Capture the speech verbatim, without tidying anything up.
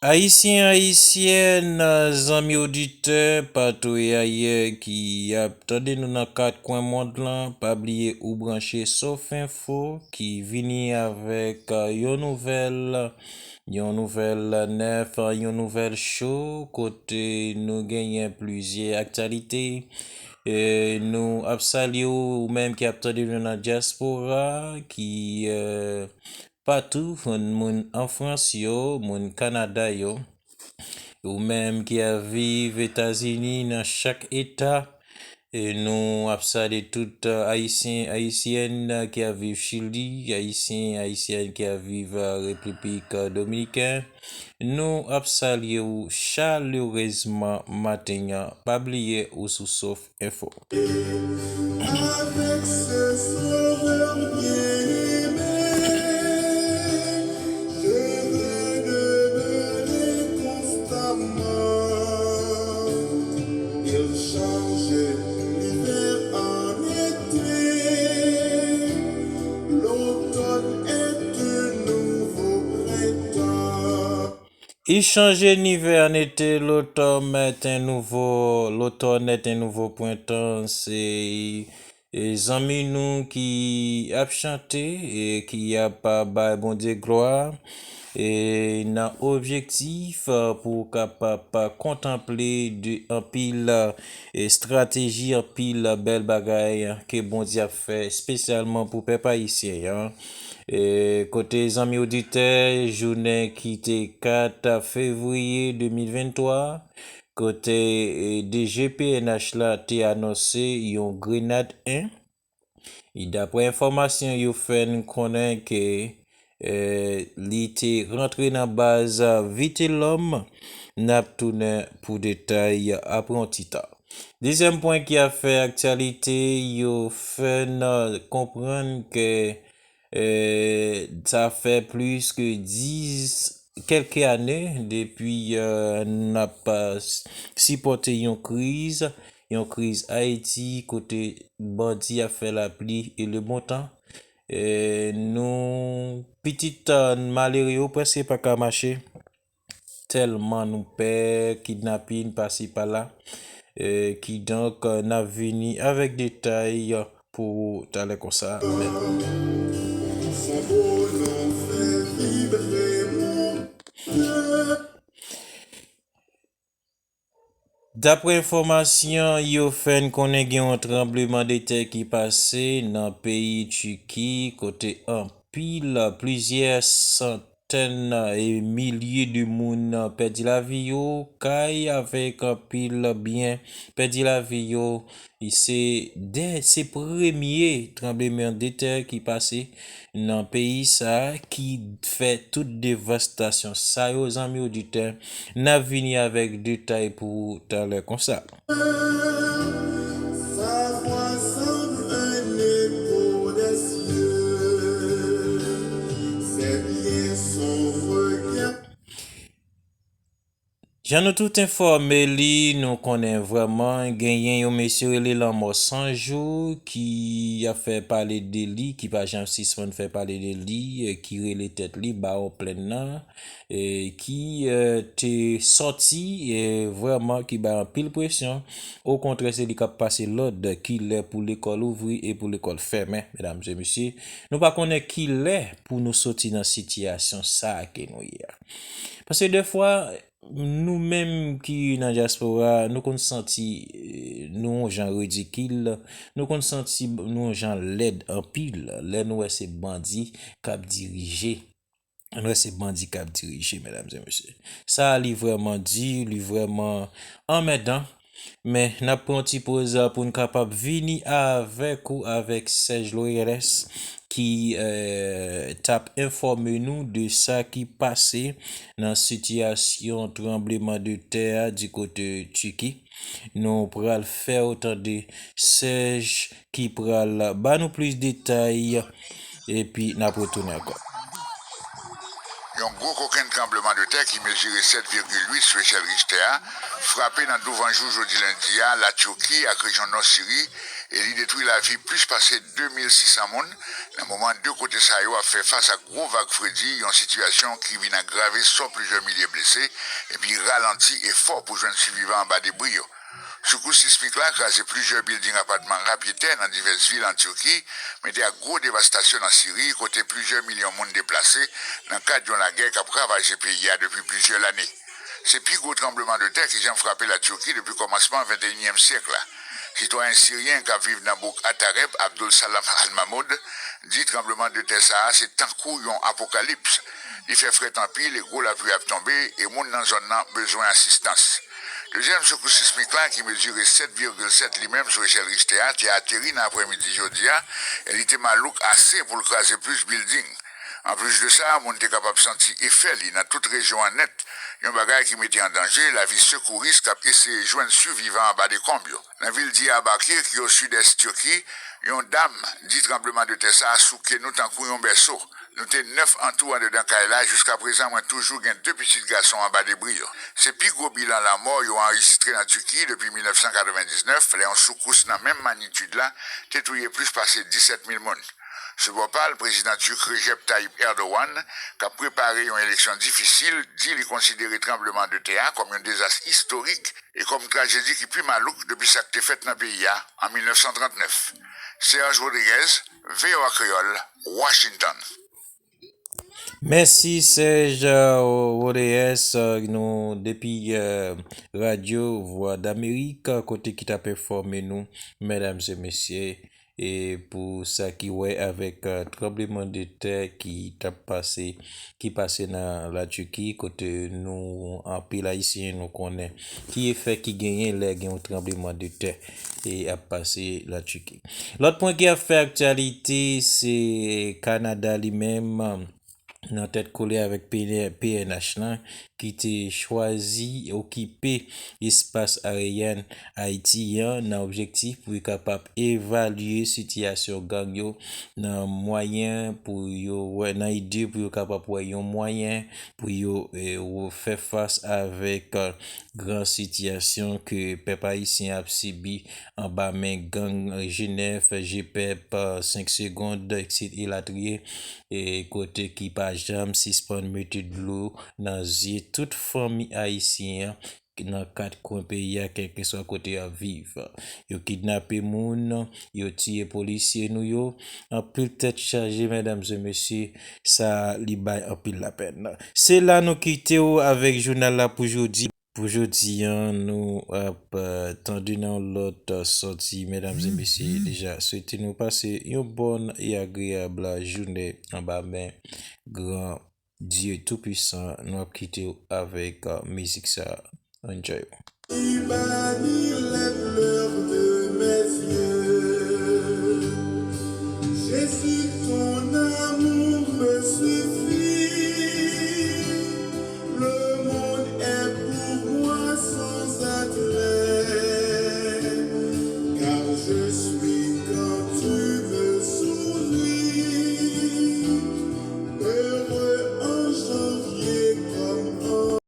Ayisyen, Ayisyèn, zanmi oditè, patou e ayè ki ap tande nou nan kat kwen mond lan, pa bliye ou branche Sof Enfo ki vini avèk, euh, yon nouvèl, yon nouvèl nèf, yon nouvèl cho, kote nou genyen plizyè aktyalite. E nou ap salye w, ou menm ki ap tande nou nan dyaspora, ki, euh, patou, moun an Frans yo, moun Kanada yo, ou menm ki ap viv Etazini nan chak eta, e nou ap salye tout, euh, Ayisyen, Ayisyèn ki ap viv Chili, Ayisyen, Ayisyèn ki ap viv, euh, Repiblik, euh, Dominiken. Nou ap salye w chalerezman maten an. Pa bliye ou sou Sof Enfo. Avec ce sauveur bien-aimé, je veux demeurer constamment. Il change l'hiver en été, l'automne est un nouveau printemps. Il change l'hiver en été, l'automne est un nouveau, l'automne est un nouveau printemps. Se, e, zanmi nou ki ap chante e ki ap, a, bay Bondye glwa, e nan objektif, a, pou w kapab, a, kontanple de anpil, a, e estrateji, anpil, a, bèl bagay, a, ke Bondye ap fè espesyalman pou pèp ayisyen an. E kote zanmi oditè, jounen ki te kat fevriye de mil venntwa, kote, e, D G P N H la te anonse yon grenad en. E daprè enfòmasyon yo fè n konnen ke, e, li te rantre nan baz Vitelhomme, n ap tounen pou detay apre yon ti tan. Dezyèm pwen ki ap fè aktyalite, yo fè n konprann ke, e, sa fè plis ke dis, kèlke ane depi, e, n ap, e, s-, sipòte yon kriz, yon kriz Ayiti kote bandi ap fè lapli e le bon tan. E, nou, pitit, e, malere yo prèske pa ka mache, tèlman nou pè kidnapin pase pa la. E, kidonk, e, n ap vini avèk detay pou talè konsa. Mèt. Daprè enfòmasyon yo fè n konnen, gen yon tranblemanntè ki pase nan peyi Tiki, kote anpil, plizyè santèn e milye de moun pèdi lavi yo, kay avèk anpil byen pèdi lavi yo. E se de, se premye tranblemanntè ki pase nan peyi sa a ki fè tout devastasyon sa yo, zanmi oditè. N ap vini avèk detay pou ou talè konsa. Sa voix semble un écho des cieux. Ses pieds sont regards. Jan nou tout enfòme li, nou konnen vrèman genyen yon mesye rele Lanmò San Jou ki ap fè pale de li, ki pa janm sispann fè pale de li, e ki rele tèt li Bawon Plèn nan, e ki, e, te sòti, e vrèman ki bay anpil presyon. Okontrè, se li k ap pase lòd kilè pou lekòl ouvri e pou lekòl fèmen, medam e mesye. Nou pa konnen kilè pou nou soti nan sitiyasyon sa a ke nou ye a. Paske defwa, nou menm ki nan dyaspora, nou konn santi, e, nou yon jan ridikil, nou konn santi nou yon jan lèd anpil lè nou wè se bandi k ap dirije. Nou wè se bandi k ap dirije, medam e mesye. Sa a, li vrèman di, li vrèman anmèdan. Men, n ap pran yon ti poz pou n kapab vini avèk ou, avèk Serge Loreles, ki, e, t ap enfòme nou de sa ki pase nan sitiyasyon tranblemanntè a di kote Tiki. Nou pral fè w tande Serge ki pral ba nou plis detay, epi n ap retounen ankò. Yon gwo kokenn tranblemanntè ki mezire sèt vigil uit sou echèl Richter a frape nan douvanjou jodi lendi a Latiki ak rejyon nò Siri, e li detwi lavi plis pase de mil sis san moun, nan moman de kote sa yo ap fè fas ak gwo vag fredi, yon sitiyasyon ki vin agrave sò plizyè milye blese epi ralanti efò pou jwenn sivivan anba debri yo. Soukous sismik la kraze plizyè bilding apatman rapyetè nan divès vil an Tiki, mete ak gwo devastasyon nan Siri, kote plizyè milyon moun deplase nan kad yon lagè k ap ravaje peyi a depi plizyè lane. Se pi gwo tranblemanntè ki janm frape Latiki depi kòmansman venteyinyèm syèk la. Sitwayen siryen k ap viv nan bouk Atareb, Abdul Salam Al Mahmoud, di tranblemanntè sa a se tankou yon apokalips. Li fè frèt anpil e gwo lapli ap tonbe, e moun nan zòn nan bezwen asistans. Dezyèm soukous sismik la, ki mezire sèt vigil sèt li menm sou echèl Richter a, te ateri nan aprèmidi jodi a, e li te malouk ase pou l kraze plis bilding. Anplis de sa, moun te kapab santi efè li nan tout rejyon an nèt, yon bagay ki mete an danje lavi sekouris k ap eseye jwenn sivivan anba dekonb yo. Nan vil Diyarbakir, ki o sidès Tiki, yon dam di tranblemanntè sa a souke nou tankou yon bèso. Nou te nèf antou anndedan kay la, jiskaprezan mwen toujou gen de pitit gason anba debri yo. Se pi gwo bilan lanmò yo anrejistre nan Tiki depi mil nèf san katrevendiznèf, lè yon soukous nan menm manyitid la te touye plis pase disèt mil moun. Sou bò pa l, prezidan tuk Recep Tayyip Erdogan, k ap prepare yon eleksyon difisil, di li konsidere tranblemanntè a kòm yon dezas istorik e kòm trajedi ki pi malouk depi sa k te fèt nan peyi a an mil nèf san trannèf. Serge Rodriguez, V O A Kreyòl, Washington. Mèsi Serge Rodriguez, nou depi Radio Voix d'Amérique, kote ki t ap enfòme nou, medam e mesye, e pou sa ki wè avèk tranblemanntè ki t ap pase, ki pase nan Latiki, kote nou, anpil Ayisyen nou konnen ki efè ki genyen lè gen yon tranblemanntè e ap pase Latiki. Lòt pwen ki ap fè aktyalite, se Kanada li menm, nan tèt kole avèk P N H lan, ki te chwazi okipe espas aeyen Ayiti an nan objektif pou yo kapab evalye sitiyasyon gang yo, nan mwayen pou yo wè, nan ide pou yo kapab wè yon mwayen pou yo fè fas avèk gran sitiyasyon ke pèp ayisyen ap sibi anba men gang G nèf, G pèp, senk segonn, elatriye, e kote ki pa janm sispann mete dlo nan zye tout fanmi ayisyen an nan kat kwen peyi a, kèlkeswa kote y ap viv. Yo kidnape moun, yo tiye polisye nou yo, anpil tèt chaje, medam e mesye, sa li bay anpil lapèn. Se la nou kite w avèk jounal la pou jodi. Pou jodi an, nou ap tande nan yon lòt sòti, medam e mesye, deja swete nou pase yon bòn e agreyab jounen anba men gran Dye Toupisan. Nou ap kite w avèk mizik sa. Enjoy.